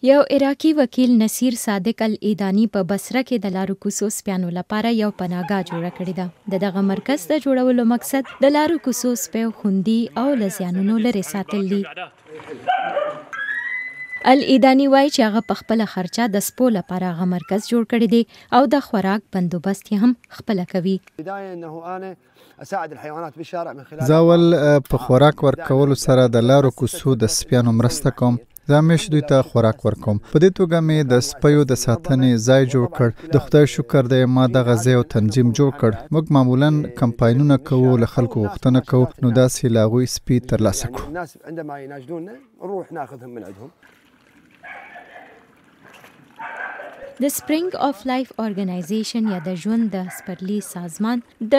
یو عراقي وکیل نصیر صادق العیداني په بصره کې د لارو کوڅو سپیانو لپاره یو پناهګاه جوړه کړې ده. د دغه مرکز د جوړولو مقصد د لارو کوڅو سپیو خوندي او له زیانونو لرې ساتل دي. العیداني وايي چې هغه په خپله خرچه د سپو لپاره هغه مرکز جوړ کړی دی او د خوراک بندوبست یې هم خپله کوي. زه اول په خوراک ورکولو سره د لارو کوڅو د سپیانو مرسته کوم. زه همیش دوی ته خوراک ورکوم. په دې توګه مې د سپیو د ساتنې ځای جوړ کړ. د خدای شکر دی ما دغه ځای او تنظیم جوړ کړ. موږ معمولاً کمپاینونه کوو، له خلکو غوښتنه کوو، نو داسې له هغوی سپي ترلاسه کړو. د سپرینګ آف لایف ارګنایزیشن یا د ژوند د سپرلي سازمان د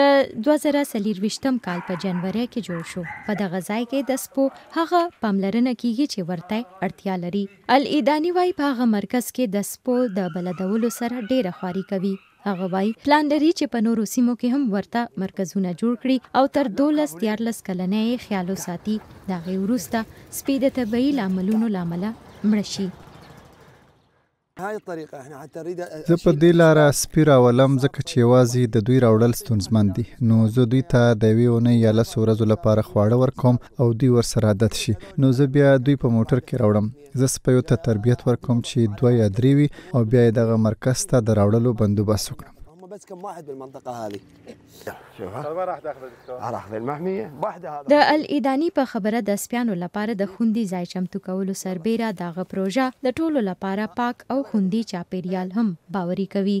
2024 کال په جنورۍ کې جوړ شو. په دغه ځای کې د سپو هغه پاملرنه کیږي چې ورته اړتیا لري. العیداني وايي په هغه مرکز کې د سپو د بلدولو سره ډیره خواري کوي. هغه وايي پلان لري چې په نورو سیمو کې هم ورته مرکزونه جوړ کړي او تر 12 13 کلنۍ یې خیال وساتي. د هغې وروسته سپي د طبعي لاملونو له امله مړه شي. زه په دې لاره سپي راولم ځکه چې یوازې د دوی راوړل ستونزمن دي، نو زه دوی ته د یوې اونۍ یا لسو ورځو لپاره خواړه ورکوم او دوی ورسره عادت شي، نو زه بیا دوی په موټر کې راوړم. زه سپیو ته تربیت ورکوم چې دوه یا درې وي او بیا یې دغه مرکز ته د راوړلو بندوبست وکړم. د العیداني په خبره د سپیانو لپاره د خوندي ځای چمتو کولو سربېره د هغه پروژه د ټولو لپاره پاک او خوندي چاپېریال هم باوري کوي.